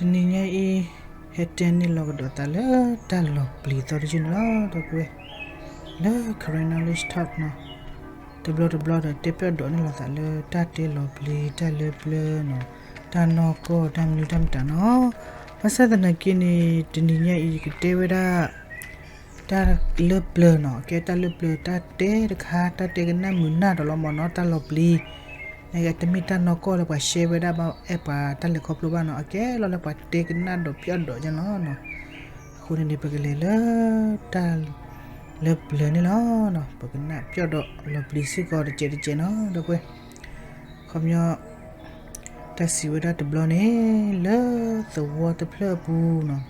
တနံၤညါအံၤ ဟဲတဲန့ၢ်လီၤကဒီးသးလၢတၢ်လီၤပျံၤသီတယုၢ်န့ၣ်လီၤ ဒီပုၢ်ဝဲၢ်, လၢ Karen Knowledge Talk နီၤ, တဘျီတဘျီဒီးတဲပၠီၣ်ဒိးန့ၢ်လီၤသးလၢတၢ်တဲလီၤပျံၤ တၢ်လၢပျၢၤနီၤ, တၢ်နီၢ်ကီၢ် တၢ်မနုၤတၢ်မတၤနီၤ, ဘၣ်ဆၣ်သနာ်က့န့ၣ် တနံၤညါအံၤ ယကတဲဝဲဒၣ် တၢ်လၢပျၢၤနီၤ, အကဲတၢ်လၢပျၢၤ တၢ်တဲတခါ တၢ်တဲကနၣ်မုာ်နၢ်ဒီးလီၤမၢ်နီၤ, တၢ်လီၤပျံၤ, နကတမ့ၢ်တၢ်နီၢ်ကီၢ်လၢပှၤရှဲဝဲဒၣ်ဘၣ် အဲၣ်ပှၤတၢ်လဲၤခီဖျိဘၣ်နီၤ, အကဲလီၤလၢပှၤတဲကနၣ်ဒီးပၠီၣ်ဒိးယဲလီၤနီၤ, အဃိန့ၣ်န့ၣ် ပကလဲၤလၢ တၢ်လၢပျၢၤန့ၣ်လီၤ, ပကနၣ်ပၠီၣ်ဒိးလီၤပျံၤစ့ၢ်ကီးတစဲးတစဲးနီၤ ဒီပုၢ်ဝဲၢ်, ခီပညီ တၢ်စံးဝဲဒၣ်တဘျီန့ၣ် လၢသဝီတဖျၢၣ်အပူၤနီၤ,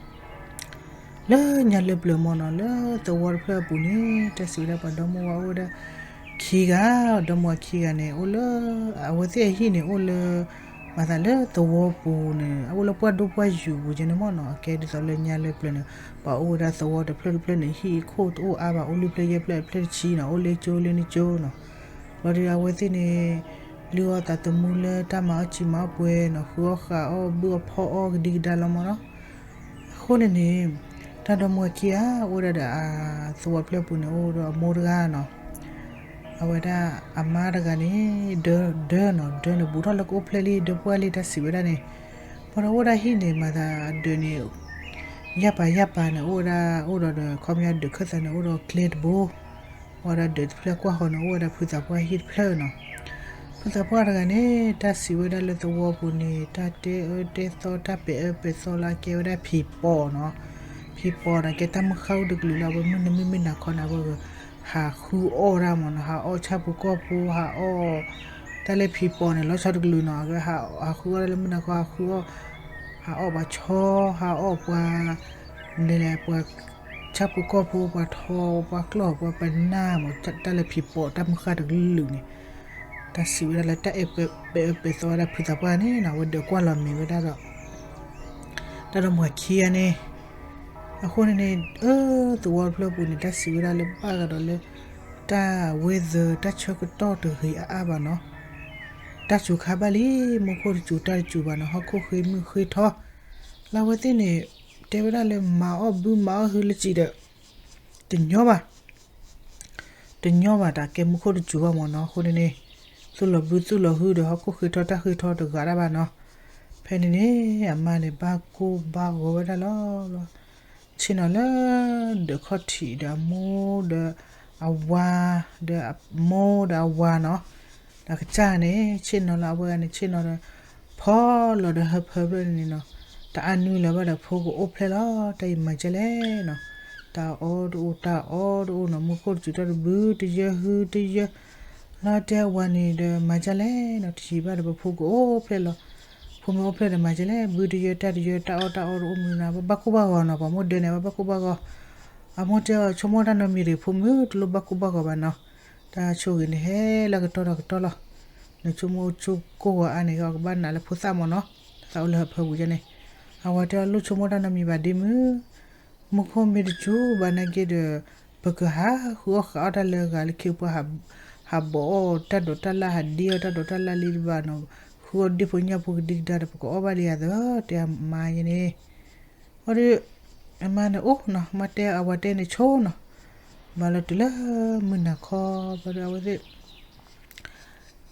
လၢညါလၢပျၢၤမၢ်နီၤ, လၢသဝီတဖျၢၣ်အပူၤန့ၣ် တၢ်စံးဝဲဒၣ်ပှၤဒီမါဝၤအိၣ်ဝဲဒၣ်ခံဂၤ, ဒီမါဝၤခံဂၤန့ၣ် အိၣ်လၢ အဝဲသ့ၣ်အဟံၣ်န့ၣ် အိၣ်လၢ မၤသးလၢသဝီပူၤန့ၣ် အအိၣ်လၢပှၢ်ဒိၣ်ပှၢ်ယုၢ်ပူၤကဲန့ၣ်မၢ်နီၤ, အကဲဒ်သိးလၢညါလၢပျၢၤန့ၣ် ပှၤအိၣ်ဝဲဒၣ်သဝီတဖျၢၣ်တဖျၢၣ်န့ၣ် ဟံၣ်အခိၣ်တအိၣ်အါဘၣ်, အိၣ်လွံၢ်ဖျၢၣ်ယဲၢ်ဖျၢၣ်ဖျၢၣ်တဆံနီၤ, အိၣ်လၢကၠိလၢနကၠိနီၤ, ဘျီဒီးအဝဲသ့ၣ်န့ၣ် လုၢ်အီၣ်သးသမူလၢတၢ်မၤအီၣ်စံာ်မၤအီၣ်ပှဲၤနီၤ, ဃုအီၣ်ဃုအီၣ် ဘုၣ်အီၣ်ဖီအီၣ်ကဒံကဒါလီၤမၢ်နီၤ, အဃိန့ၣ်န့ၣ် တၢ်ဒီမါဝၤခံဂၤ အိၣ်ဝဲဒၣ်ဒီးအသဝီတဖျၢၣ်ပူၤန့ၣ် အိၣ်ဒီးအမိၢ်တဂၤနီၤ, အဝဲဒၣ်အမါတဂၤန့ၣ် ဒၢ ဒၢနီၤ, ဒၢန့ၣ်ဘူးထီၣ်လၢကအိၣ်ဖျဲၣ်လံ ဒၢပှၢ်လံတၢ်စံးဝဲဒၣ်န့ၣ်, ဘျီဒီးအိၣ်ဒၣ်ဟံၣ်န့ၣ် မၤသးအဒၢးန့ၣ် ယၢ်ပၤယၢ်ပၤန့ၣ် အိၣ်ဝဲဒၣ် အိၣ်ဒီးဒီး ခီပညီဒၢးခၢၣ်သးန့ၣ် အိၣ်ဒီးကျဲတဘိ, အိၣ်ဝဲဒၣ်ဒၢးတဖျၢၣ်ကွၢ်ဃီန့ၣ် အိၣ်ဝဲဒၣ်ဖုသးပှၢ်ဟံၣ်တဖျၢၣ်နီၤ, ဖုသးပှၢ်တဂၤန့ၣ် တၢ်စံးဝဲဒၣ်လၢသဝီပူၤန့ၣ် တၢ်တဲအၢတဲသီ တၢ်ပဲာ်အၢပဲာ်သီလၢအကဲဝဲဒၣ်ဖံးပိာ်နီၤ, ဖံးပိာ်န့ၣ် ကဲတၢ်မုၢ်ဃၢ်အိၣ်တကလုာ်လၢ အဝဲမုၢ်နံၤမုၢ်နၤခီန့ၣ် အဝဲဂ့ၤ ဟးဃုအီၣ်ဒၣ်မၢ်နီၤ, ဟးအီၣ်ဆၣ်ဖိကီၢ်ဖိ ဟးအီၣ် တၢ်လၢဖံးပိာ်န့ၣ် လီၤဆီတကလုာ်နီၤ, ဟးဃုအီၣ်ဒၣ်လၢမုၢ်နၤခီ ဟးဃုအီၣ် ဟးအီၣ်ပှၤဆီ ဟးအီၣ်ပှၤ လဲၤလဲၤပှၤ ဆၣ်ဖိကီၢ်ဖိ ပှၤထီ ပှၤကျီၢ် ပှၤပနၢ်မၢ် တၢ်လၢဖံးပိာ်တၢ်မုၢ်ဃၢ်တကလုာ်န့ၣ်, တၢ်စံးဝဲဒၣ်လၢတၢ်အဲၣ်ပဲာ်အၢပဲာ်သီဝဲဒၣ်ဖုသးပှၢ်န့ၣ်နီၤ, အဝဲဒၢးကွၢ်လီၤမဲာ်ဝဲဒၣ်ဒီး တၢ်ဒီမါဝၤခံဂၤန့ၣ်, အဃိန့ၣ်န့ၣ် အၢ သဝီတဖျၢၣ်ပူၤန့ၣ် တၢ်စံးဝဲဒၣ်လၢဘၣ်ဂၤဒီးလၢ တၢ်ဝဲသၢ တၢ်ဆၢကတီၢ်တဂ့ၤအါအါဘၣ်နီၤ, တၢ်စူၤခါဘၣ်လံ မူခိၣ်တစူၤတၢ်တစူၤဘၣ်နီၤ, ဟီၣ်ခိၣ်ဃ့မုၢ်ဃ့ထီ လၢအဝဲသ့ၣ်န့ၣ် တဲဝဲဒၣ်လၢမၤအီၣ်ဘုမၤအီၣ်ဟုလၢစံးဒီး တညီဘၣ် တညီဘၣ် တၢ်ကဲမူခိၣ်တစူၤဘၣ်မၢ်နီၤ, အဃိန့ၣ်န့ၣ် သူၣ်လီၤဘုသူၣ်လီၤဟုဒီး ဟီၣ်ခိၣ်ဃ့ထီတၢ်ဃ့ထီတဂၤဒၣ်ဘၣ်နီၤ, ဖဲန့ၣ်န့ၣ် အမါန့ၣ် ဘၣ်ကိၢ်ဘၣ်ဂီၤဝဲဒၣ်လီၤ ဆ့ၣ်နီၤလၢ ဒၢးခီၣ်ထံးဒီးအမိၢ်ဒီး အဝၤ ဒီးအမိၢ်ဒီးအဝၤနီၤ, ဒီးကစၢ်န့ၣ် ဆ့ၣ်နီၤလၢအဝဲန့ၣ် ဆ့ၣ်နီၤဒီး ဖီလီၤဒီးဟၢဖၢဖျၢၣ်န့ၣ်နီၤ, တအါနွံလၢၤဘၣ်ဒီးဖိကအိၣ်ဖျဲၣ်လီၤ, တၢ်အံၤမၤကဲလဲၣ်နီၤ, တၢ်အီၣ်တအိၣ် တၢ်အီၣ်တအိၣ်နီၤ, မူခိၣ်တစူၤတၢ်တဘုတယၢဟုတယၢ လီၤတဲအဝၤန့ၣ်ဒီး မၤကဲလဲၣ်နီၤ, တယံာ်ဘၣ်ဒီးပဖိကအိၣ်ဖျဲၣ်လီၤ, ဖိမ့ၢ်အိၣ်ဖျဲၣ်ဒီးမၤကဲလဲၣ်, ဘုတယၢတၢ်တယၢ တၢ်အီၣ်တၢ်အီတအိၣ်မုၢ်နၤ ဘၣ်ကိၢ်ဘၣ်ဂီၤနီၤ, ပှၤမိၢ်ဒၢးန့ၣ် ဘၣ်ကိၢ်ဘၣ်ဂီၤ, အမိၢ်တဲအီၤဆိကမိၣ်တၢ်နီတမံၤတဂ့ၤ, ဖိမုၣ်တလိၣ်ဘၣ်ကိၢ်ဘၣ်ဂီၤဘၣ်နီၤ, တၢ်ဆိၣ်ဂ့ၤန့ၣ်ဟဲလၢကတီၢ်ဒီးကတီၢ်လီၤ, နဆိကမိၣ်ဆိကိၢ်ဂီၤအါန့ၣ် ကဘၣ်နးလၢဖိသၣ်မၢ်နီၤ, သးအိၣ်လၢဟၢဖၢပူၤယဲန့ၣ်, အဝၤတဲအီၤလိၣ်ဆိကမိၣ်တၢ်နီတမံၤဘၣ်ဒ့မုၣ် မူခိၣ်မ့ၢ်တစူၤဘၣ်နာ်က့ဒီး ပကဟးဃုအီၣ်ဃုအီၣ်တၢ်လၢဂၤလၢခံပှၤ ဟးဘီးအီၣ်တၢ်ဒိးတၢ်လၣ် ဟးဒ့အီၣ်တၢ်ဒိးတၢ်လၣ်လံတဘၣ်နီၤ, ဃုအီၣ်ဒ့ၣ်ဖိညၣ်ဖိကဒံကဒါဒီး ပကအီၣ်ဘၣ်လံယၤသၢ တဲအမါယဲန့ၣ်, ဘျီဒီး အမါန့ၣ်အိၣ်နီၤ, မါတဲအဝၤတဲန့ၣ်ဆိနီၤ, ဘၣ်လီၤတုၤလၢမုၢ်နၤခီ ဘျီဒီးအဝဲသ့ၣ်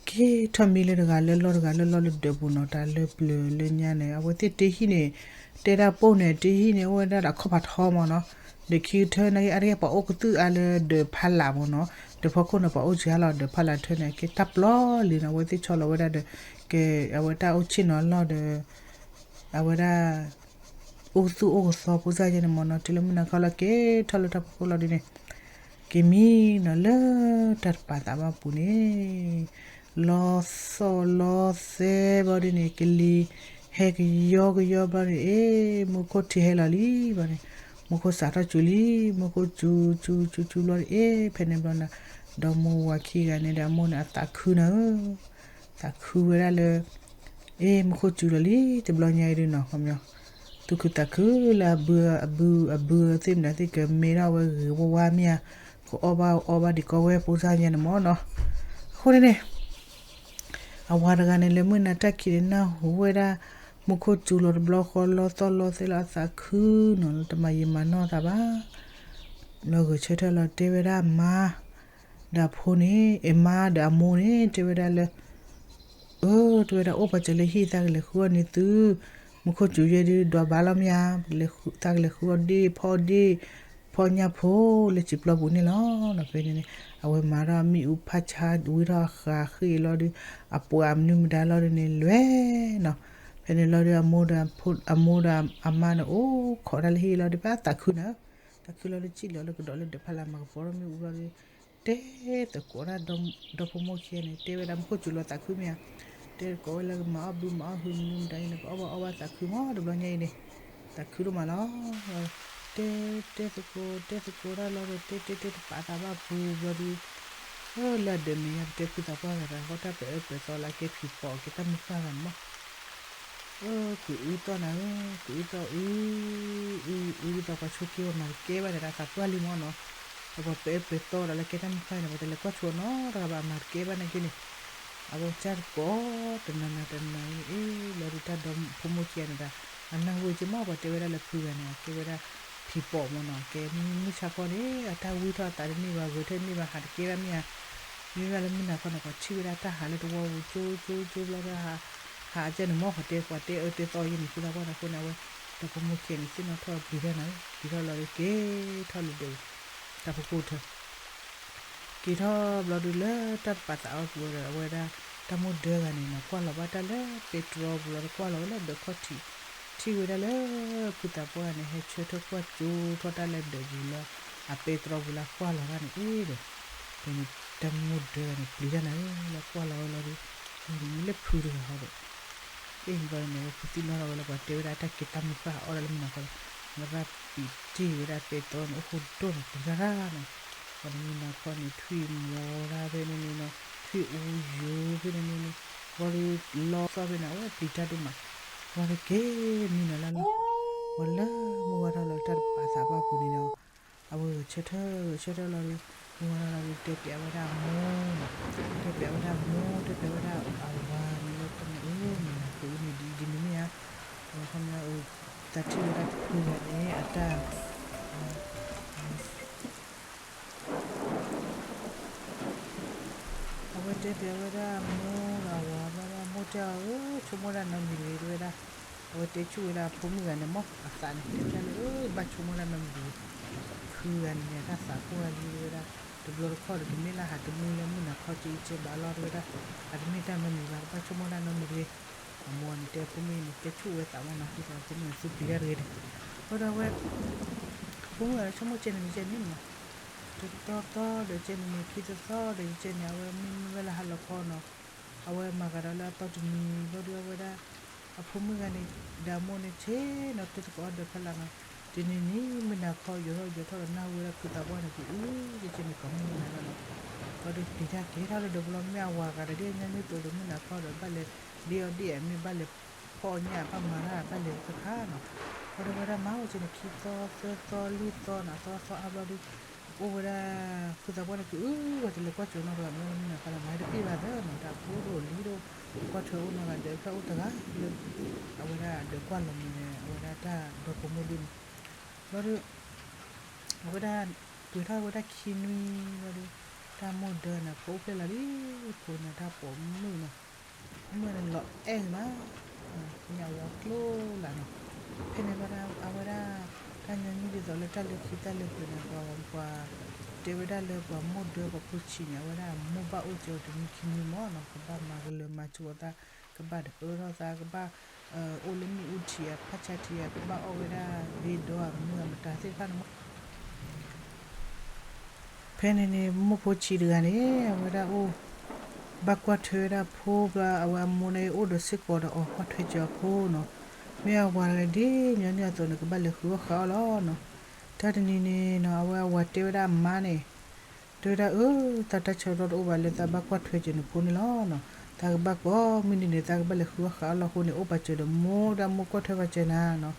က့ၤထီၣ်မံလၢတဂၤလၢလီၢ်တဂၤလၢလီၢ်လၢဒၢးပူၤနီၤ, တၢ်လၢပျၢၤလၢညါန့ၣ် အဝဲသ့ၣ်တ့ဟံၣ်န့ၣ် တဲဒၣ်ပိၢ်န့ၣ် တ့ဟံၣ်န့ၣ် အိၣ်ဝဲဒၣ်ဒီးအခီၣ်ဖးထီမၢ်နီၤ, ဒီးခံကထၢနာ်က့ အါတက့ၢ်ပှၤအိၣ်ကသုၣ်အါလၢဒၢးဖးလးမၢ်နီၤ, ဒၢးဖီခိၣ်န့ၣ် ပှၤအိၣ်စှၤလီၤ ဒၢးဖးလးထၢန့ၣ် ကဲတၢ်ပျီလံနီၤ, အဝဲသ့ၣ်ဆီလီၤဝဲဒၣ်ဒီး ကဲ အဝဲတၢ်အိၣ်ဆ့ၣ်နီၤလီၢ်ဒီး အဝဲဒၣ် အိၣ်သူၣ်အိၣ်ကသီဖိစၢ်ယဲန့ၣ်မၢ်နီၤ, တုၤလၢမုၢ်နၤခီလီၤ က့ၤထီၣ်လၢတၢ်ဖီခိၣ်လီၤဒ်န့ၣ်, က့ၤမံနီၤလၢတၢ်တပာ်သးဘၣ်ပူၤန့ၣ်, လီၤသီၣ်လီၤသဲဘျီဒ်န့ၣ် ကလံၤဟဲကယီကယီဘျီန့ၣ် အ့ မူခိၣ်ထံဟဲလီၤလံဘျီန့ၣ်, မူခိၣ်စးထီၣ်စူၤလံ, မူခိၣ်စူၤစူၤစူၤစူၤဘျီန့ၣ် အ့ ဖဲန့ၣ်ဘျီန့ၣ် ဒီမါဝၤခံဂၤန့ၣ်ဒီးအမိၢ်န့ၣ် အသးခုနၤဧၢ သးခုဝဲဒၣ်လၢ အ့ မူခိၣ်စူၤလီၤလံ တဘျီညါအံၤဒုနီၤ ခီပညီ သူၣ်ခုသးခုလၢအဘု အဘု အဘုသ့ၣ်မနုၤသ့ၣ် ကမ့ၢ်ထီၣ်ဝဲဂ့ၤဝါဝါမ့ၢ်ဧါ, ကအီၣ်ဘၣ်အီဘၣ်ဒံးကီဝဲဖိစၢ်ယဲန့ၣ်မၢ်နီၤ. အဃိန့ၣ်န့ၣ် အဝၤတဂၤန့ၣ် လၢမုၢ်နၤတၢ်ခံးန့ၣ် နၢ်ဟူဝဲဒၣ် မူခိၣ်စူၤလီၤတဘျီဃီ လီသီၣ်လီသဲလီၤအသးခုနီၤ, လၢတမၤယံာ်မၤနီၢ်သးဘၣ်. လီၤဂဲၤဆၢထၢၣ်လီၤ တဲဝဲဒၣ်မါဒီးအဖိန့ၣ်, အမါဒီးအမိၢ်န့ၣ် တဲဝဲဒၣ်လၢ အၢ တဲဝဲဒၣ် အိၣ်ပှၤစၢၤလၢဟံၣ် သးကလဲၤဃုအီၣ်န့ၢ်သု, မူခိၣ်စူၤယဲဒုးဒွးဘၣ်လီၤမ့ၢ်ဧါ, သးကလဲၤဃုအီၣ်ဒ့ၣ်ဖီဒ့ၣ်, ဖီညၣ်ဖိလၢစံာ်ပျီပူၤန့ၣ်လီၤ. ဖဲန့ၣ်န့ၣ် အဝဲမၤထီၣ်မ့ၣ်အူဖးဆါ ဝံထီၣ်အဃးဃ့ၢ်လီၤဒီး အပှၤမနုၤမတၤလီၤဒုးန့ၣ်လွဲနီၤ. ဖဲန့ၣ်လီၤဒီး အမိၢ်ဒီးအမါန့ၣ် အိၣ်ခိးတၢ်လၢဟံၣ်လီၤဒီး ဘၣ်သးခုနၤ, သးခုလီၤဒီး စံၣ်လီၤလၢကဒီးလၢဒၢးဖးလၢ် မၤကပီၤထီၣ်မ့ၣ်အူလီၤဒီး တဲသကိးတၢ် ဒီဖိမိၢ်ခံဂၤန့ၣ် တဲဝဲဒၣ် မူခိၣ်စူၤလီၤသးခုမ့ၢ်ဧါ, တဲသကိးဝဲလၢကမၤအီၣ်ဘုမၤအီၣ်ဟုမနုၤမတၤအံၤန့ၣ် ကအီၣ်ဘၣ်အီၣ်ဘၣ်သးခုမး တဘျီညါအံၤန့ၣ် သးခုဒိၣ်မးလီၤ. တဲ တဲသကိး တဲသကိးတၢ်လီၤဒီး တဲတဲတဲတပာ်သးဘၣ်ပူၤဘျီဒီး လၢအဒၢးမဲာ်ညါ ပတဲဖုသးပှၢ်ဂၤတဂၤဃီ တၢ်ပအၢပသီလၢအကဲဖံးပိာ်ကဲတၢ်မုၢ်ဃၢ်ဂၤန့ၣ်မး အၢ ကအုသီၣ်နၤဧၢ, ကအုသီၣ်အု အု အုဒ်သိးပှၤဆိးက့ဝဲ မၤတကဲဘၣ်န့ၣ် တၢ်သးပှၢ်လံမးနီၤ. ဒီးပှၤပအၢပသီဒီးလၢကဲတၢ်မုၢ်ဃၢ်န့ၣ် ပှၤတလဲၤကွၢ်ဆိနီတဂၤဘၣ် မၤတကဲဘၣ်န့ၣ်က့န့ၣ် အဝဲကၢ်တကိး တနၤနၤတနၤအံၤန့ၣ် အ့ လီၤဒုးတၢ်ဒီဖိမိၢ်ခံဂၤန့ၣ်ဒၣ် အနၢ်ဟူဝဲက့မး ပှၤတဲဝဲဒၣ်လၢဖုဂၤန့ၣ် အကဲဝဲဒၣ်ဖံးပိာ်မးနီၤ, ကဲမုၢ်ဆါခီန့ၣ် အတၢ်ဝံထီၣ်အသးတန့ၢ်ဘၣ် ဂဲၤထၢၣ်တန့ၢ်ဘၣ် ဟးတကဲဘၣ်မ့ၢ်ဧါ. မ့ၢ်ဘၣ်လၢမုၢ်နၤခီန့ၣ် ပှၤထံၣ်ဝဲဒၣ်တၢ်ဟးလၢတဝီပူၤ ကၠိကၠိကၠိဘျီဒီး ဟးကဲန့ၣ်မး ပှၤတဲ ပှၤတဲအၢတဲသီယဲန့ၣ် ဖုသးပှၢ်န့ၣ်အဃိန့ၣ် အဝဲ ဒီဖိမိၢ်ခံဂၤန့ၣ် သ့ၣ်နီၣ်ထီၣ်ပျံၤတၢ်နၤဧၢ, ပျံၤထီၣ်လီၤဒီးက့ၤထီၣ်လၢဒၢး တၢ်ဖီခိၣ်ထၢ က့ၤထီၣ်ဘျီဒုးလၢတၢ်တပာ်သးအီၤပူၤဒီး အဝဲဒၣ် တၢ်မိၢ်ဒၢဂၤန့ၣ်နီၤ ကွၢ်လီၤဘၣ်တၢ်လၢပဲတြီပူၤလီၤဒီး ကွၢ်လီၤဝဲလၢဒၢးခီၣ်ထံး, ထံၣ်ဝဲဒၣ်လၢ ဖုသးပှၢ်န့ၣ် ဟဲဆၢထၢၣ်ကွၢ်ကၠိထီၣ်တၢ်လၢဒၢးပူၤလၢ အပဲတြီပူၤလၢကွၢ်လီၤတၢ်န့ၣ်အံၤဒီး ဖဲန့ၣ် တၢ်မိၢ်ဒၢဂၤန့ၣ် ပျံၤတၢ်နၤဧၢ လၢကွၢ်လီၤဝဲလီၤဒီး မ့ၢ်လၢဖုတဂၤဃီဒီး အ့ၣ်ဘျီန့ၣ် အဝဲဖုသ့ၣ်နီၣ်ထီၣ်ဝဲလၢပှၤတဲဝဲဒၣ်တၢ်ကဲတၢ်မုၢ်ဃၢ်အီၣ်ဒီးလၢမုၢ်နၤခီဒီး မၤရၣ်ပံာ်တ့ၢ်ဝဲဒၣ်ပဲတြီန့ၣ် အိၣ်ဃိဒိၣ်န့ၣ် ပျံၤတၢ်တၢ်နီၤ, ပှၤတမုၢ်နၤခီန့ၣ် ထွံၣ်မီၤဒၣ်ဖဲန့ၣ်န့ၣ်နီၤ ထွံၣ်အူယိၤဖဲန့ၣ်န့ၣ်န့ၣ် ဘျီဒီးလီသီၣ်ဖဲန့ၣ် အဝဲပျံၤတၢ်ဒိၣ်မး, ဘျီဒီးက့ၤမံနီၤလၢလီၤ, ပှၤလၢမုၢ်ဝါထီၣ်လီၤတၢ်တပာ်သးဘၣ်ပူၤန့ၣ်ဒီး အဝဲဂဲၤဆၢထၢၣ်ဂဲၤဆၢထၢၣ်လီၤဒီး မုၢ်ဝါထီၣ်လီၤဒီး တဲပျးဝဲဒၣ်အမိၢ်နီၤ, တဲပျးဝဲဒၣ်အမိၢ် တဲပျးဝဲဒၣ်အဝၤန့ၣ်လၢတၢ်န့ၣ် အၢ မုၢ်နၤခီအံၤန့ၣ်ဒ်အံၤဒ်န့ၣ်မ့ၢ်ဧါ, အဝဲခီပညီ သးထံၣ်ဝဲဒၣ်တဖုဂၤန့ၣ် အတၢ် အဝဲတဲပျးဝဲဒၣ်အမိၢ်ဒီးအဝၤဘျီဒီး အမိၢ်တဲအီၤ အၢ ဆိကမိၣ်ဒၣ်နီတမံၤတဂ့ၤ တဲဝဲဒၣ်, အဝဲတဲဆူၣ်ဝဲဒၣ်အဖိမုၣ်ဂၤန့ၣ်မး အသးန့ၣ် တဲဝဲဒၣ်လၢ အၢ ဘၣ်ဆိကမိၣ်ဒၣ်နီတမံၤတဂ့ၤ, ဖုဂၤန့ၣ်န့ၣ် အတၢ်သးပှၢ်လံ တဲဝဲဒၣ်, တဘျီတခီၣ်ဒီး တမ့ၢ်လၢဟးတမုာ်လၢမုၢ်နၤခီက့အံၤကဲဘၣ်လီၤ တဲဝဲဒၣ်, အတမ့ၢ်တၢ်နီတမံၤဘၣ် တဘၣ်ဆိကမိၣ်ဒၣ်နီတမံၤတဂ့ၤ, အမိၢ်န့ၣ်တဲဖိမုၣ်န့ၣ် တဲဆူၣ်ဝဲသးမးနီၤ ဒ်သိးဖိမုၣ်န့ၣ် သုပျံၤတၢ်တဂ့ၤန့ၣ်, အဃိဒီးအဝဲ ဖိမုၣ်ဂၤလၢဆိကမိၣ်ကဲန့ၣ်န့ၣ်မး တသီသီဒီးကဲန့ၣ်န့ၣ် ခံသီသီဒီးကဲန့ၣ် အဝဲမ့မ့ၢ်ဝဲလၢဟါလီၤခီနီၤ, အဝဲမၤဃးဒီးလၢအသီတနံၤဘျီဒီး အဝဲဒၣ် အဖိမုၣ်ဂၤန့ၣ် ဒီးအမိၢ်န့ၣ် ဆ့ၣ်နီၤတဲသကိးအီၤဒီးဖဲလၢ်နီၤ, တနံၤန့ၣ် မုၢ်နၤခီယိာ်ထီၣ်ယိာ်ထီၣ်ဒီး နၢ်ဟူဝဲဒၣ်ဖုသးပှၢ်န့ၣ် ကအုကဲကဲန့ၣ် ကိးမုၢ်နၤခီနီၤ, ဘျီဒီးပျံၤတၢ်က့ၤထီၣ်လၢဒၢးပူၤလီၤ မ့ၢ်အဝၤဂၤဒီး ဒ်အညီနုၢ်သိးဒီး မုၢ်နၤခီဒီး ဘၣ်လဲၤဒ့အီၣ်ဒ့ၣ်အမ့ၢ် ဘၣ်လဲၤဖီၣ်ညၣ် ဘၣ်မၤတၢ် ဘၣ်လဲၤတခါခါနီၤ, ဘျီဒီးဝဲဒၣ်မၤဝဲကဲန့ၣ် ခံသီသၢသီလွံၢ်သီနီၤ သီသီအါဘျီဒီး အိၣ်ဝဲဒၣ် ဖုသးပှၢ်န့ၣ် ကအုဝဲတလဲၤကွၢ်ကၠိနီတဂၤ မ့ၢ်လၢမုၢ်နၤခီလၢမၤတပ့ၢ်ဘၣ်သၢနီၤ တၢ်ဖိတအိၣ်လံၤဒီး ကွၢ်ထွဲအိၣ်နီတဂၤ ဒၢးဖျၢၣ်အိၣ်တဂၤလၢ အဝဲဒၣ်ဒၢးကွၢ်လီၤမုာ်န့ၣ် အဝဲဒၣ်တၢ်ဒီဖိမိၢ်ဒုန့ၣ်, ဘျီဒီး အဝဲဒၣ် ပှဲၤထီၣ်ဝဲဒၣ်ခံနွံဘျီဒီး တၢ်မိၢ်ဒၢန့ၣ် ဖိအိၣ်ဖျဲၣ်လီၤလံ, ဖိန့ၣ်တၢ်ပိာ်မုၣ်နီၤ, ဖိမုၣ်န့ၣ်လီၤအဲၣ်ဂ့ၤမး, ညၣ်ဝီကျိလၢနီၤ, ဖဲန့ၣ်ဘျီဒီး အဝဲဒၣ် တၢ်ညီနုၢ်ဒ်သိးလၢတၢ်လဲၤခံတၢ်လဲၤဃုာ်န့ၣ် ပှၤ ပှၤ တဲဝဲဒၣ်လၢပှၤမိၢ်ဒၢပှၤဖိဆံးန့ၣ် အဝဲဒၣ်မိၢ်ဘၣ်အိၣ်ကၠီတနွံခံနွံမးနီၤ ကဘၣ်မၤကလၢၤမၤဆူးအသး ကဘၣ်တအၢထီၣ်သး ကဘၣ် အိၣ်လၢမ့ၣ်အူထံးဧါ ဖးဆါထံးဧါ ကဘၣ်အီၣ်ဝဲဒၣ်ဂ့ၤဒီးဧါ မနုၤဧါမတၤသ့ၣ်တဖၣ်န့ၣ်မး ဖဲန့ၣ်န့ၣ် မိၢ်ဖိဆံးတဂၤန့ၣ် အဝဲဒၣ်အိၣ် ဘၣ်ကွၢ်ထွဲဝဲဒၣ်ဖိဘျီ အဝဲအမိၢ်န့ၣ် အိၣ်ဒီးစ့ၢ်ကီးဒီးအီၤကွၢ်ထွဲက့ၤအဖိနီၤ, မ့ၢ်အဝၤတဂၤဒ်ညီနုၢ်အသိးန့ၣ် ကဘၣ်လဲၤဃုအီၣ်ဃုအီလီၤနီၤ, တၢ်တနံၤန့ၣ်နီၤ အဝဲအဝၤတဲဝဲဒၣ်အမါန့ၣ် တဲဝဲဒၣ်အၢ သးတၢ်ဆၢကတီၢ်တအိၣ်ဘၣ်လၢသးဘၣ်ကွၢ်ထွဲက့ၤနဖိန့ၣ်လီၤနီၤ, သးကဘၣ်ကိးမုၢ်နံၤန့ၣ် သးကဘၣ်လဲၤဃုအီၣ်ဃုအီလီၤအဃိန့ၣ် အိၣ်ပာ်စၢၤဒီးမိၢ်ဒီးမိၢ်ကွၢ်ထွဲပာ်စၢၤနၤနီၤ,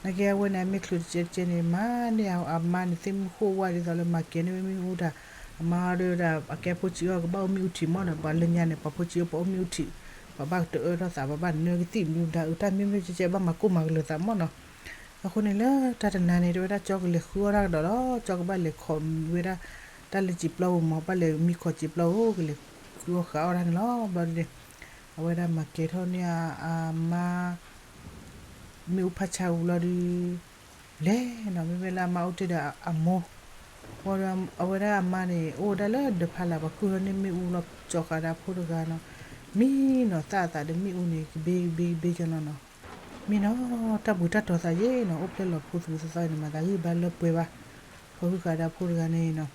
နာ်က့အဝဲန့ၣ် အမ့ၢ်ချုးတကဲတကဲန့ၣ် မၤန့ၢ်အမါန့ၣ် သ့ၣ်မုၢ်ဃိၣ်ဝါဒ်သိးလၢမၤကဲၤန့ၢ်ဝဲမ့ၣ်အူတၢ်, အမါဒီးဝဲဒၣ် အကဲဖိဆံးအီၤကဘၣ်အိၣ်မ့ၣ်အူထံးမးနီၤ, ပှၤလၢညါန့ၣ် ပှၤဖိဆံးအီၤပှၤအိၣ်မ့ၣ်အူထံး, ပဘၣ်တအၢထီၣ်သး ပဘၣ်နၢကသံၣ်ဒုၣ်ဒါအုး တၢ်မ့ၢ်မ့ၢ်ကဲကဲ ဘၣ်မၤကိၢ်မၤကလၢၤသးမ့ၢ်နီၤ. အဃိန့ၣ်လၢတၢ်တနၤန့ၣ် တဲဝဲဒၣ် ကၠီကလဲၤဃုအီၣ်တၢ်ကဒီးလီၤ. ကၠီကဘၣ်လဲၤခိးဝဲဒၣ် တၢ်လၢစံာ်ပျီပူၤမ့ၢ် ဘၣ်လဲၤမံခီၣ်စံာ်ပျီပူၤ ကလဲၤဃုအီၣ်ဃုအီၣ်တၢ်န့ၣ်လီၤ. ဘျီဒုန့ၣ် အဝဲဒၣ်မၤကဲၤထီၣ်န့ၢ်အမါ မ့ၣ်အူဖးဆါအူလီၤဒု လဲၤနီၤ မ့မ့ၢ်လၢအမါအိၣ်တ့ၢ်ဒီးအမိၢ်, အဝဲဒၣ်အမါန့ၣ် အိၣ်ဝဲဒၣ်လၢဒၢးဖးလၢ် ပှၤကုၢ်ထီၣ်န့ၢ်မ့ၣ်အူလီၤ ကၠီဃာ်ဒီးဖိတဂၤနီၤ, မံနီၤ သၣ်အသးဒီးမ့ၣ်အူန့ၣ် ကဘ့ကဘ့ကဘ့ကလီၤနီၤ, မံနီၤ တၢ်ဘှံးတၢ်တီၤသးယဲနီၤ အိၣ်ဖျဲၣ်လီၤဖိသဝံသသးန့ၣ် မၤသးဂံၢ်ဘါလၢပှဲၤဘၣ်, ဖီၣ်ဟုဃာ်ဒီးဖိတဂၤန့ၣ်နီၤ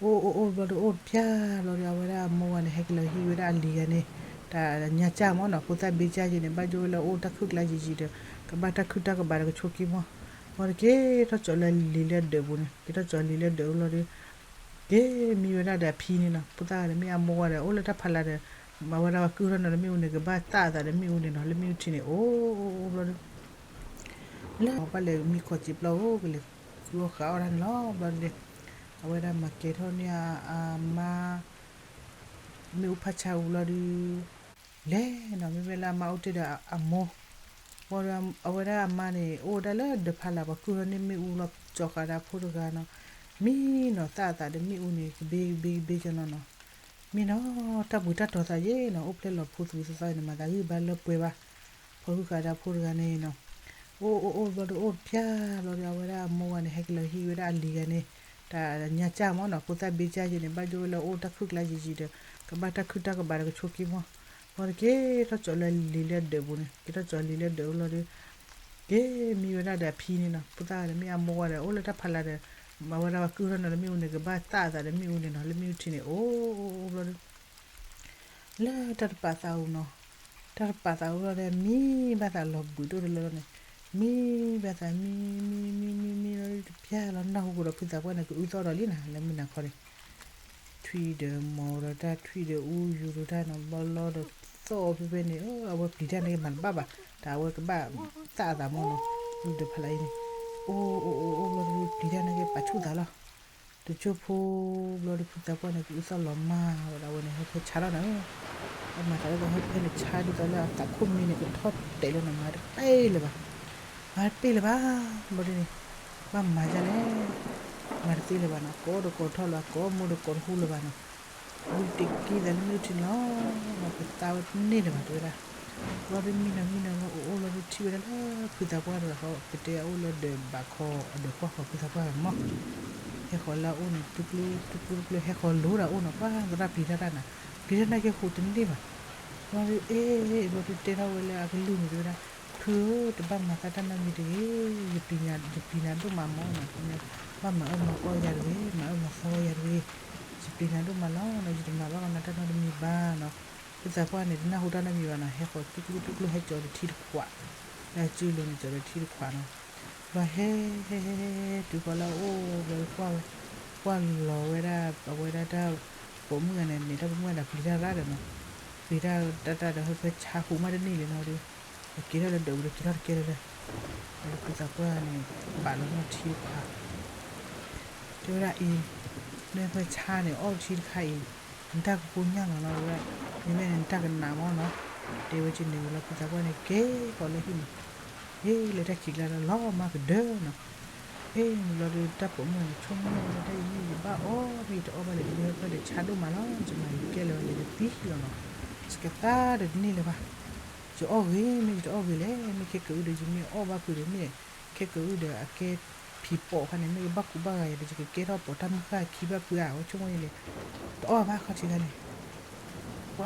အိၣ်အိၣ်အိၣ်ဘျီဒီး အိၣ်တပျၢ်ဘျီဒီး အဝဲဒၣ်အမိၢ်ဝဲန့ၣ် ဟဲက့ၤလီၤဟံးဝဲဒၣ်အလံၤဂၤန့ၣ် တၢ်ညါကၢ်မ့ၢ်နီၤ ဖိသၣ်ဘ့ကၢ်ယဲန့ၣ် ဘၣ်ယိၣ်ဝဲလၢအိၣ်တၢ်ခုၣ်ကျါယံာ်ယံာ်ဒီး ကဘၣ်တၢ်ခုၣ်တၢ်ကဘၣ်ဒီးကဆိးက့မ့ၢ်, ဘျီဒီးက့ၤထီၣ်ကၠီလၢလံၤလၢဒၢးပူၤန့ၣ် က့ၤထီၣ်ကၠီလံၤလၢဒၢးပူၤလီၤဒီး က့ၤမံဝဲဒၣ်ဒီးအဖံန့ၣ်နီၤ ဖိသၣ်ဂၤဒီးမ့ၢ်အမိၢ်ဝဲဒီး အိၣ်လၢတၢ်ဖးလၢ်ဒီး အဝဲဒၣ်ပှၤကုၢ်ထီၣ်နီၤလၢမ့ၣ်အူန့ၣ် ကဘၣ်သၣ်အသးဒီးမ့ၣ်အူန့ၣ်နီၤ လၢမ့ၣ်အူထံန့ၣ် အိၣ်အိၣ်အိၣ်ဘျီဒီး လၢဘၣ်လဲၤမံခီၣ်စံာ်ပျီပူၤ ကလဲၤဃုအီၣ်ဃုအီၣ်တၢ်န့ၣ်လီၤ. ဘျီဒုန့ၣ် အဝဲဒၣ်မၤကဲၤထီၣ်န့ၢ်အမါ မ့ၣ်အူဖးဆါအူလီၤဒု လဲၤနီၤ မ့မ့ၢ်လၢအမါအိၣ်တ့ၢ်ဒီးအမိၢ်, အဝဲဒၣ်အမါန့ၣ် အိၣ်ဝဲဒၣ်လၢဒၢးဖးလၢ် ပှၤကုၢ်ထီၣ်န့ၢ်မ့ၣ်အူလီၤ ကၠီဃာ်ဒီးဖိတဂၤနီၤ, မံနီၤ သၣ်အသးဒီးမ့ၣ်အူန့ၣ် ကဘ့ကဘ့ကဘ့ကလီၤနီၤ, မံနီၤ တၢ်ဘှံးတၢ်တီၤသးယဲနီၤ အိၣ်ဖျဲၣ်လီၤဖိသဝံသသးန့ၣ် မၤသးဂံၢ်ဘါလၢပှဲၤဘၣ်, ဖီၣ်ဟုဃာ်ဒီးဖိတဂၤန့ၣ်နီၤ အိၣ်အိၣ်အိၣ်ဘျီဒီး အိၣ်တပျၢ်ဘျီဒီး အဝဲဒၣ်အမိၢ်ဝဲန့ၣ် ဟဲက့ၤလီၤဟံးဝဲဒၣ်အလံၤဂၤန့ၣ် တၢ်ညါကၢ်မ့ၢ်နီၤ ဖိသၣ်ဘ့ကၢ်ယဲန့ၣ် ဘၣ်ယိၣ်ဝဲလၢအိၣ်တၢ်ခုၣ်ကျါယံာ်ယံာ်ဒီး ကဘၣ်တၢ်ခုၣ်တၢ်ကဘၣ်ဒီးကဆိးက့မ့ၢ်, ဘျီဒီးက့ၤထီၣ်ကၠီလၢလံၤလၢဒၢးပူၤန့ၣ် က့ၤထီၣ်ကၠီလံၤလၢဒၢးပူၤလီၤဒီး က့ၤမံဝဲဒၣ်ဒီးအဖံန့ၣ်နီၤ ဖိသၣ်ဂၤဒီးမ့ၢ်အမိၢ်ဝဲဒီး အိၣ်လၢတၢ်ဖးလၢ်ဒီး အဝဲဒၣ်ပှၤကုၢ်ထီၣ်နီၤလၢမ့ၣ်အူန့ၣ် ကဘၣ်သၣ်အသးဒီးမ့ၣ်အူန့ၣ်နီၤ လၢမ့ၣ်အူထံန့ၣ် အိၣ်အိၣ်အိၣ်ဘျီဒီး လၢတၢ်တပာ်သးအူနီၤ, တၢ်တပာ်သးအူလီၤဒီး မံဘၣ်သးလီၤဘှံးဒိၣ်တလၢလီၤန့ၣ်, မံဘၣ်သး မံ မံ မံ မံ မံလီၤတပျၢ်လီၤ နၢ်ဟူကဒီးဖုသးပှၢ်န့ၣ် ကအုသီၣ်ဒီးလံနီၤ လၢမုၢ်နၤခီန့ၣ်, ထွံၣ်ဒီးမိၤဒီးတၢ် ထွံၣ်ဒီးအူယူၤဒီးတၢ်နီၤ ဘျီလီၤဒီးသီၣ်ဖဲဖဲန့ၣ် အဝဲပျံၤတၢ်န့ၣ်က့ၤမၤတဘၣ်ဘၣ် တၢ်အဝဲကဘၣ်သၣ်အသးမ့ၢ်နီၤ, ဒၢးဖးလၢ်အံၤန့ၣ်, အိၣ်အိၣ်အိၣ်အိၣ်ဘျီဒီး ပျံၤတၢ်န့ၣ်က့ၤပာ်ဆူၣ်သးလီၤ တကၠိဖိဘျီဒီးဖုသးပှၢ်န့ၣ် ကအုသီၣ်လီၤမၢ်ဝဲဒၣ်ဝဲန့ၣ် ဟၢဖၢဆါထီၣ်န့ၣ်, အမၤသးဒ်သိးဟၢဖၢန့ၣ် ဆါဒ်သိးလၢအသးခိၣ်မံန့ၣ် ကထီၣ်တဲာ်လၢန့ၣ် မၤတပ့ၢ်လၢၤဘၣ်, မၤတပ့ၢ်လၢၤဘၣ်, ဘျီဒ်န့ၣ်, ဘၣ်မၤဒ်လဲၣ်, မၤတသ့လၢၤဘၣ်နီၤ ကိးဒီးကိးထီၣ်လၢၤ ကိးမိၢ်ဒီးကိးတဟူလၢၤဘၣ်နီၤ ဝံၤတက့ၢ်သးလၢမ့ၣ်အူထံန့ၣ်လီၤ, ပသးဝဲတန့ၢ်လၢၤဘၣ်တဲဝဲဒၣ်, ဘျီဒ်မံနီၤမံနီၤလၢအိၣ်အိၣ်လီၤဒ်ထံၣ်ဝဲဒၣ်လၢဖုသးပှၢ်တဂၤဃီ ကတဲအအိၣ်လၢဒၢးဘးခီအဒၢးကွၢ်ဃီဖုသးပှၢ်ဂၤမး, ဟဲဃီၤလၢအအိၣ်န့ၣ် တကျိတကျိတကျိ ဟဲဃီၤလိၤဒီးအအိၣ်နီၤ ပှၤသရၣ်ပျံၤတၢ်တၢ်နၤ, ပျံၤတၢ်န့ၣ်က့ၤဟူးတန့ၢ်ဘၣ်, ဘျီဒ်အ့ၣ် ဘျီဒ်တဲထီၣ်ဝဲလၢအကလုၢ်န့ၣ်တဲဝဲဒၣ်, ဖုဧၢ တဘၣ်မၤသးတၢ်နီတမံၤတဂ့ၤ, ယပျံၤနၤဒိၣ်မးမးနီၤ ဘၣ်မၤအၢမၤသီယၤတဂ့ၤ, မၤအၢမၤသီယၤတဂ့ၤ, ယပျံၤနၤဒိၣ်မးလီၤနီၤ ယတမၤဘၣ်ကီးနၤတၢ်နီတမံၤဘၣ်နီၤ, ဖုသးပှၢ်န့ၣ် တနၢ်ဟူတၢ်နီတမံၤဘၣ်နီၤ ဟဲဃီၤကျိကျိကျိကျိ ဟဲကၠီၤဒီးထံတခွး, လၢအစုလိၤန့ၣ် ကၠီၤဒီးထံတခွးနီၤ, ဘျီဟဲ ဟဲ ဟဲ ဟဲ တုၤဃီၤလၢအအိၣ်ဘျီ ကွၢ်လီၤဝဲဒၣ် အဝဲဒၣ်တၢ်ပိာ်မုၣ်ဂၤန့ၣ် မ့ၢ်တၢ်ပိာ်မုၣ်ဂၤန့ၣ် ပျံၤတၢ်ရၣ်ဒီးနီၤ, ပျံၤတၢ်တၢ်တၢ်ဒီး ဟၢဖၢဆါဟူးမးတန့ၢ်လၢၤနီၤဒီး, အက့ၤထီၣ်လၢဒၢးပူၤဒီး က့ၤထီၣ်တကဲလၢၤလၢၤ, ဒီးဖုသးပှၢ်န့ၣ် ပာ်လီၤနီၢ်ထံတခွး တဲဝဲဒၣ်အံၤ, နဟၢဖၢဆါန့ၣ် အီၣ်ထံတခါအံၤ, နတၢ်ကကိညၢ်လီၤနီၤ တဲဝဲဒၣ်, မ့မ့ၢ်န့ၣ် နတၢ်ကနးမးနီၤ, တဲဝဲက့ၤန့ၣ်ဝံၤလီၤ ဖုသးပှၢ်န့ၣ် က့ၤဃီၤလၢဟံၣ်န့ၣ်, ဟ့ၣ်လၢတၢ်ခံးကျါလၢလီၤမးကဒၢနီၤ, အ့ၣ် န့ၣ်ဘျီဒီး တၢ်ပိာ်မုၣ်ဂၤန့ၣ် ဆိကမိၣ်ဝဲဒၣ်အံၤ ယဘၣ်အီၣ်မ့ၢ်ယတအီၣ်ဘၣ်လဲၣ် ယဟၢဖၢဒီးဆါဒိၣ်မးလီၤ ယမၤယကဲလၢၤဘၣ် ယကသံလီၤနီၤ, ယကသါဒီးတန့ၢ်လၢၤဘၣ် ယအီၣ်ဂ့ၤ မ့ၢ်ယတအီၣ်ဂ့ၤလဲၣ်, မ့ၢ်ခဲကၢအုၣ်ဒီး ယမ့ၢ်အီၣ်ဘၣ်ဖုးဒီး မ့ၢ်ခဲကၢအုၣ်ဒီး အကဲဖံးပိာ်ခါန့ၣ် မ့ၢ်ကဘၣ်ကူဘၣ်ဂာ်ယၤဒီး ယကကဲထီၣ်ပိာ်တၢ်မုၢ်ဃၢ်ခံဘၣ်ဖုးဧါ အဝဲဆိကမိၣ်ယဲလဲၣ်, တအီၣ်ဘၣ်ခီၣ်ထံးခါန့ၣ်, ပှ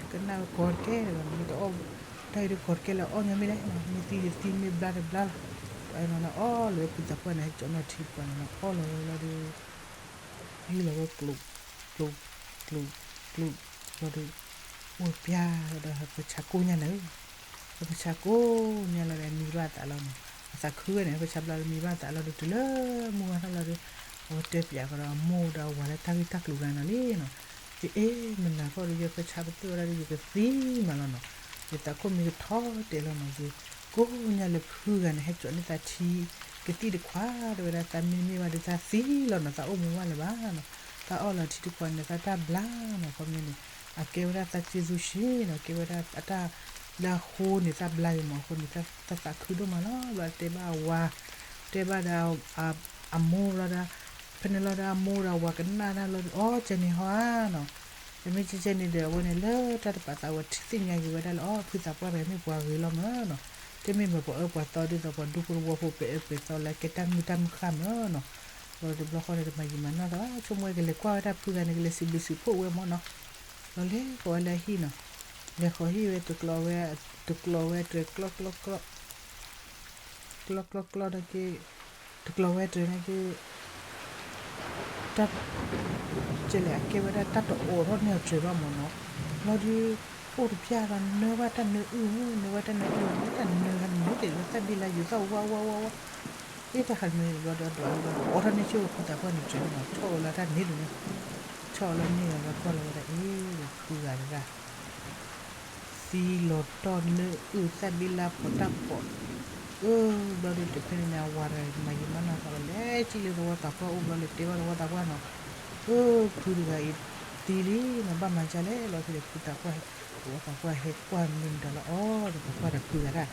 ၤကနၣ်ဝဲကီတကဲလၢၤဘၣ်နီၤ မ့ၢ်တအီၣ်, တၢ်အံၤဒီးကီတကဲလၢၤ အီၣ်ညီမ့ၢ်လဲၣ်နီၤ မ့ၢ်သံယသံ မ့ၢ်ဘျါတဘျါလီၤ, ပှၤအဲၣ်နီၤလၢအီၣ်လီၤဝဲဖုသးပှၢ်န့ၣ် ဟဲကၠီနီၢ်ထံတခွးန့ၣ်နီၤ အီၣ်လီၤဝဲလီၤဒီး ဟံၣ်လီၤဝဲကျိး, ကျိး, ကျိး, ကျိး, ဘျီဒီး, အိၣ်တပျၢ်လီၤဒီး ဟၢဖၢဆါကိညၢ်န့ၣ်, ဟၢဖၢဆါကိညၢ်လီၤဒီး မံဘၣ်သးလီၤနီၤ, အသးခုဝဲန့ၣ် ဟၢဖၢဆါဘျါလီၤ မံဘၣ်သးလီၤဒီး တုၤလၢမုၢ်ဝါထီၣ်လီၤဒီး, အဝဲတဲပျးကဒီးအမိၢ်ဒီးအဝၤလၢတၢ်ဂ့ၢ်တၢ်ကျိၤဂၤနီၤလံနီၤ, ယအဲၣ်မနၤဃီဒီး ယဟၢဖၢဆါပသ့ၣ်ဝဲဒၣ်ဒီး ယကသံမးလီၤနီၤ, ယသးခိၣ်မံကထီၣ်တဲာ်လီၤနီၤ, ယကိညၢ်လၢဖုဂၤန့ၣ် ဟဲကၠီန့ၢ်သးထံ ကသံၣ်တခွး တဲဝဲဒၣ် သးမံမ့ၢ်ဘၣ်ဒီး သးသံလီၤနီၤ သးအိၣ်မူဘၣ်လၢၤဘၣ်နီၤ, သးအီၣ်လီၤထံတခွးန့ၣ် သးတၢ်ဘျါနီၤ ခီမ့ၢ်န့ၣ် အကဲဝဲဒၣ်သးစ့သူဆံးနီၤ, ကဲဝဲဒၣ်အတၢ်လၢအဃိန့ၣ် သးဘျါက့ၤမးအဃိန့ၣ် သးသးခုဒိၣ်မးလီၤ. ဘျီတဲဘၣ်အဝၤ, တဲဘၣ်ဒီး အမိၢ်ဘျီဒီး, ဖဲန့ၣ်လီၤဒီးအမိၢ်ဒီးအဝၤကနၣ်တၢ်လီၤဒီး အီ ကဲန့ၣ်ဟီဧါနီၤ. တမ့ၢ်ကဲကဲန့ၣ်ဒီး အဝဲန့ၣ်လၢတၢ်တပာ်သးဝဲထံၣ်သ့ၣ်ညါက့ၤဝဲဒၣ်လၢ အီ ဖုသးပှၢ်တဂၤမ့ၢ်ပှၤဂ့ၤလီၤမးနီၤ, တမ့ၢ်မ့ၢ်ပှၤအၢပှၤသီဒ်သိးပှၤဒူဖိတဝီဖိ ပအဲၣ်ပှဲၤသီလၢကဲတၢ်မုာ်တၢ်မုာ်ဃၣ်မးနီၤ. ဘျီတဘျီဃီန့ၣ် တမၤယံာ်မၤနီၢ်သးဘၣ်, ဆိကမိၣ်ဝဲကလဲၤကွၢ်ဝဲဒၣ်ဖုဂၤန့ၣ် ကလဲၤစံးဘျုးစံးဖှိၣ်ဝဲမးနီၤ. ဘျီလဲၤဃီၤဝဲလၢအဟံၣ်နီၤ, လဲၤဃီၤဟံၣ်ဝဲ တကျိးဝဲတြဲၤ ကျီကျီကျီ ကျီကျီကျီနာ်က့, တကျိးဝဲတြဲၤနာ်က့, တၢ် ကဲလဲၣ် အကဲဝဲဒၣ်တၢ်တအိးထီၣ်န့ၢ်အီၤတြဲၤဘၣ်မးနီၤ. ဘျီဒီး အိၣ်တပျၢ်လီၤ နၢဘၣ်တၢ်နၢအုၣ်, နၢဘၣ်တၢ်နၢအုၣ်လီၤ, မ့ၢ်တၢ်နၢဂၤန့ၣ် မ့ၢ်တ့ၢ်လၢသၣ်ဘံၣ်လါယူၤသီၣ်ဝါဝါဝါဝါ, အ့ၣ်တၢ်ဃးမ့ၢ်ဘျီဒီး ဒွးလီၤ အိးထီၣ်န့ၢ်ဆူၣ်ဖုသးပှၢ်န့ၣ်တြဲၤနီၤ, ဆီၣ်အီၤလၢတၢ်န့ၢ်ဒိၣ်န့ၣ်, ဆီၣ်အီၤလၢန့ၢ်လီၤ ဘျီကွၢ်လီၤဝဲဒၣ် အ့ၣ်ဒီးဖုဂၤတဂၤ သံလီၤတီၢ်နၢအုၣ်သၣ်ဘံၣ်လါဖိးတၢ်ဖိး, အၢ ဘျီဒီးတဖဲန့ၣ်န့ၣ် အဝၤတဂၤန့ၣ် တမၤယံာ်မၤနီၢ်သးဘၣ် လဲၤစံၣ်လၢသဝီသးပှၢ်အိၣ်ဘျီလဲၤတဲဘၣ်သဝီသးပှၢ်နီၤ, အၢ ဖုတဂၤအံၤသံလံနီၤ, ဘၣ်မၤဒ်လဲၣ်လီၤ. ဖဲန့ၣ်ဖုသးပှၢ် သဝီသးပှၢ်ဟဲကွၢ်မနုၤမတၤလီၤအီၤဒီး ပှၤကွၢ်ဒီးဖုဂၤဒၣ် အသံ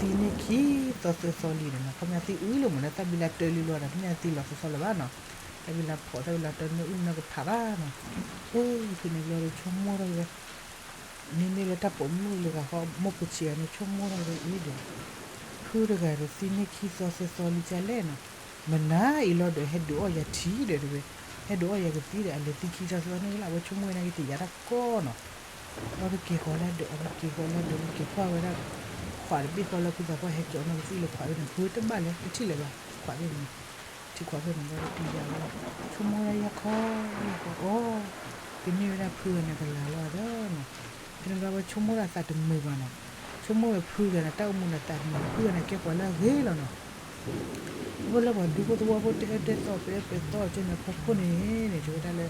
န့ၢ်ခံသီသၢသီလံန့ၣ်နီၤ, ခီပညီသံအုၣ်လၢမးလၢသၣ်ဘံၣ်လါတၢလံလီၤဒီး တမ့ၢ်အသံလီၤသီသီလၢၤဘၣ်နီၤ, သၣ်ဘံၣ်လါဖိး သၣ်ဘံၣ်လါတၢ နၢအုၣ်နၢကဖးဘၣ်နီၤ. အၢ ဖဲန့ၣ်ဘျီဒီးဆိကမိၣ်ထီၣ်က့ၤဝဲ မ့မ့ၢ်လၢတၢ်ပိာ်မုၣ်တဂၤဃီ မိၢ်ဖိဆံးအံၤန့ၣ် ဆိကမိၣ်ထီၣ်က့ၤဝဲအံၤဒီး ဖုတဂၤဒီးသံန့ၢ်ခံသီသၢသီလံဒ်လဲၣ်နီၤ, မနၤအံၤလီၤဒီး ဟဲဒုးအီၣ်ယၤထံဒီးတဝဲ, ဟဲဒုးအီၣ်ယၤကသံဒီး အလဲၤသံခံသီသၢသီန့ၣ်လၢ အဝဲဆိကမိၣ်ဝဲနာ်က့တယာ်တၢ်ကီနီၤ. ဘျီတက့ၤဃီၤလၢဒၢး အဝဲက့ၤဃီၤလၢဒၢး က့ၤကွၢ်ဝဲဒၣ် ခွးတဘ့ၣ်ဃီလၢဖုသးပှၢ်ဟဲကၠီၤနီၢ်ကသံၣ်လၢခွးဘ့ၣ်န့ၣ် ပှ့ၤတဘၣ်လဲၣ် တထံၣ်လၢၤဘၣ် ခွးဘ့ၣ်န့ၣ် ထံခွးဘ့ၣ်န့ၣ် ဘျီဒီးတယာ်ဝဲ ဆိကမိၣ်ဝဲဒၣ်ယၢ်ခီယၢ်ခီ အီ ကန့ၢ်ဝဲဒၣ်ဖုဂၤန့ၣ်ကလၤလီၤဒီးနီၤ. ဖဲန့ၣ်ဘျီဝဲဆိကမိၣ်ဒၣ်သးတမုာ်ဘၣ်နီၤ, ဆိကမိၣ်ဝဲဖုဂၤန့ၣ် တၢ်အိၣ်မူန့ၣ်သးတမုာ် ဖုဂၤန့ၣ်ကဲပှၤလၢအဂ့ၤလီၤနီၤ. အဝဲလၢပှၤဒူဖိသဝီဖိတအဲၣ်တၢ်သီ ပအဲၣ်ပှဲၤသီကဲန့ၣ် အဖီခိၣ်န့ၣ်န့ၣ် တဲဝဲဒၣ်လၢ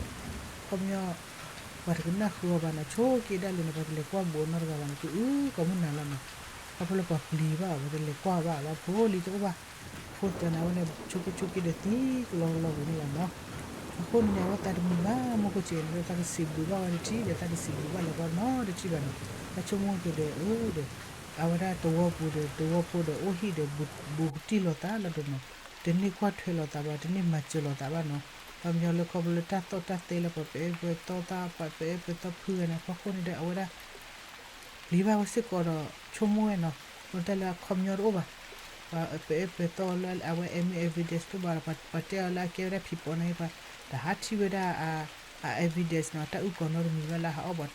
ခီပညီ ပှၤတကနၣ်ဃုာ်အီၤဘၣ်နီၤ, ဆိက့ဒၣ်လဲာ်န့ၣ် ပှၤတလဲၤကွၢ်ဘူးအီၤနီတဂၤဘၣ်န့ၣ် ကအုၣ်ကိးမုၢ်နၤလီၤနီၤ. ခီဖျိလၢပှၤပျံၤဘၣ်အီၤ ပှၤတလဲၤကွၢ်ဘၣ်လီၤ ဖိလံၤတအိၣ်ဘၣ်. အဃိသတးန့ၣ် အဝဲန့ၣ် ဆိက့ဆိက့ဒီးသံကလီကလီဝံၤန့ၣ်လီၤနီၤ. အဃိန့ၣ်န့ၣ် အဝဲသးတမုာ်ဘၣ် မိၢ်ဖိဆံးန့ၣ် သးကစံးဘျုးဘၣ်ဝဲတထံၣ်ဒီး သးတစံးဘျုးဘၣ်လၢၤဘၣ်နီတထံၣ်ဘၣ်နီၤ. သးဆိကမိၣ်က့ၤဒီး အၢ ဒီး အဝဲဒၣ်သဝီပူၤဒီး သဝီဖိဒီး အိၣ်ဟံၣ်ဒီး ဘူးကတံၢ်လိာ်သးလီၤဒီးနီၤ, တန့ၢ်ကွၢ်ထွဲလိာ်သးဘၣ် တန့ၢ်မၤစၢၤလိာ်သးဘၣ်နီၤ. ပှၤမညီလၢခီဖျိလၢတၢ်သီၣ်တၢ်သဲလၢပှၤပအဲၣ်ပှဲၤသီသး ပှၤပအဲၣ်ပှဲၤသီဖုဂၤန့ၣ် အဖီခိၣ်န့ၣ်ဒီး အဝဲဒၣ် ပျံၤဘၣ်ဝဲစ့ၢ်ကီးဒီး ဆိကမိၣ်ဝဲနီၤ, ပတၢ်လၢအခီပညီတအိၣ်ဘၣ်, ပှၤပအဲၣ်ပှဲၤသီလၢအဝဲ အမ့ၢ် evidence တအိၣ်ဘၣ်ဒီး ပှၤတဲအီၤလၢအကဲဝဲဒၣ်ဖံးပိာ်န့ၣ် ပှၤတဟးထံၣ်ဝဲဒၣ် အ evidence နီၤ, တၢ်အုၣ်ကီၤနီတမံၤဘၣ်လၢဟးအီၣ်ပှၤထိး ဟးအီၣ်ပှၤဆီ တအိၣ်နီတဘျီစ့ၢ်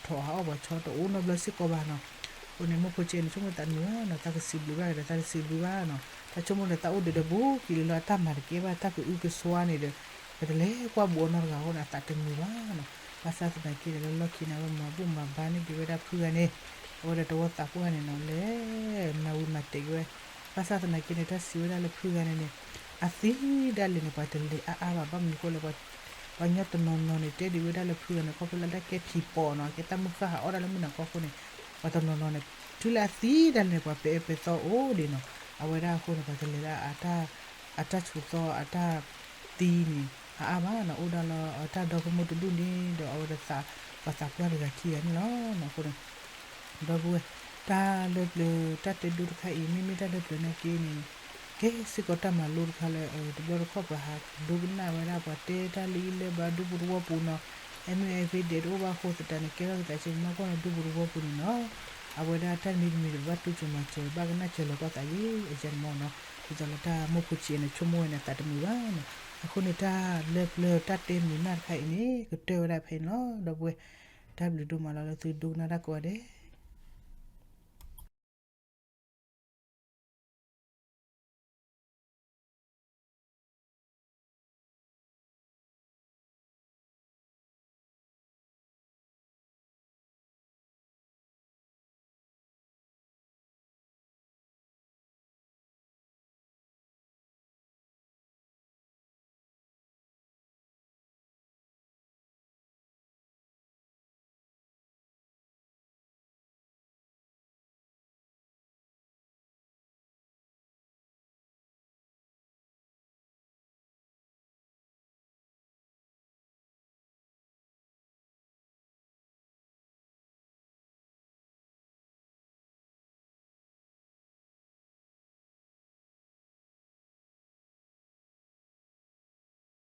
ကီးဘၣ်နီၤ. အဃိန့ၣ် မိၢ်ဖိဆံးန့ၣ် ဆိကမိၣ်သးတမုာ်ဘၣ်နီၤ, သးကစံးဘျုးဘၣ်ဒီး သးတစံးဘျုးဘၣ်နီၤ. သးဆိကမိၣ်ဒီး သးအိၣ်ဒံးဒီးဘူးကံၤလံလီၤ အတၢ်မၤတကဲဘၣ် တၢ်ကအုကစွါန့ၣ်ဒီး ပတလဲၤကွၢ်ဘူးအီၤနီတဂၤအဃိန့ၣ် အသးတမုာ်ဘၣ်နီၤ. ဘၣ်ဆၣ်သနာ်က့န့ၣ် လၢလီၢ်ခံန့ၣ် အဝဲမၤဘူၣ်မၤဘါန့ၢ်က့ၤဝဲဒၣ်ဖုဂၤန့ၣ်, အဝဲဒီးသဝီသးပှၢ်န့ၣ်နီၤ လဲၤမၤဝံၤမၤတဲာ်က့ၤဝဲ. ဘၣ်ဆၣ်သနာ်က့န့ၣ် တၢ်စံးဝဲဒၣ်လၢဖုဂၤန့ၣ်န့ၣ် အသံဒၣ်လဲာ်န့ၣ် ပှၤတလဲၤအါအါဘၣ် ဘၣ်မနုၤအဃိလဲၣ် ပှၤညီတနီၤနီၤန့ၣ် တဲဒံးဝဲဒၣ်လၢဖုဂၤန့ၣ် ခီဖျိလၢတၢ်ကဲဖံးပိာ်နီၤ ကဲတၢ်မုၢ်ဃၢ်ဟးအီၣ်ဒၣ်လၢမုၢ်နၤခီအဃိန့ၣ် ပှၤတနီၤနီၤန့ၣ် တုၤလၢအသံဒၣ်လဲာ်န့ၣ် ပှၤပအဲၣ်ပှဲၤသီအိၣ်ဒံးနီၤ. အဝဲဒၣ်အဃိန့ၣ် ပှၤတလဲၤလၢအတၢ် အတၢ်ဆိးသီ အတၢ်သံန့ၣ် အါအါဘၣ်နီၤ. အိၣ်ဒၣ်လၢတၢ်ဒီဖိမိၢ်တဒူၣ်န့ၣ်ဒီး အဝဲဒီးသး ပှၤသးပှၢ်တဂၤခံဂၤန့ၣ်လီၤ. အဃိန့ၣ် ဒီပုၢ်ဝဲၢ် တၢ်လၢပျၢၤ တၢ်တဲဒိတခါအံၤ မ့မ့ၢ်တၢ်လၢပျၢၤနာ်က့န့ၣ် ကဲစ့ၢ်ကီးတၢ်မၤလိတခါလၢ တဘျီတခီၣ်ပှၤဟးဒိကနၣ်ဝဲဒၣ် ပှၤတဲတၢ်လၢအံၤလၢဘၣ်ဒူပူၤသဝီပူၤနီၤ အမ့ၢ် evidence တအိၣ်ဘၣ်အဃိသတးန့ၣ် ကဲထီၣ်ကသးစ့ၢ်ကီးနီၢ်ကီၢ်န့ၣ် ဒူပူၤသဝီပူၤန့ၣ်နီၤ အဝဲဒၣ်တၢ်တမံၤတမံၤဒီး ဘၣ်တူၢ်စၢၤမၤစၢၤ ဘၣ်ကနၣ်စၢၤလီၤကီၢ်သးယံၤ အယဲၢ်န့ၣ်မ့ၢ်နီၤ. ဒ်သိးလၢတၢ်မိၢ်ဖိဆံးန့ၣ် ဆိကမိၣ်ဝဲန့ၣ် သးတမုာ်ဘၣ်နီၤ. အဃိန့ၣ် တၢ်လၢပျၢၤတၢ်တဲမုာ်နၢ်တခါအံၤန့ၣ် ကတၢၢ်ဝဲဒၣ်ဖဲအံၤန့ၣ်လီၤ. ဒီပုၢ်ဝဲၢ် တၢ်ဘျုးဒိၣ်မးလီၤလၢသုဒိကနၣ်တၢ်ကိးဂၤဒဲး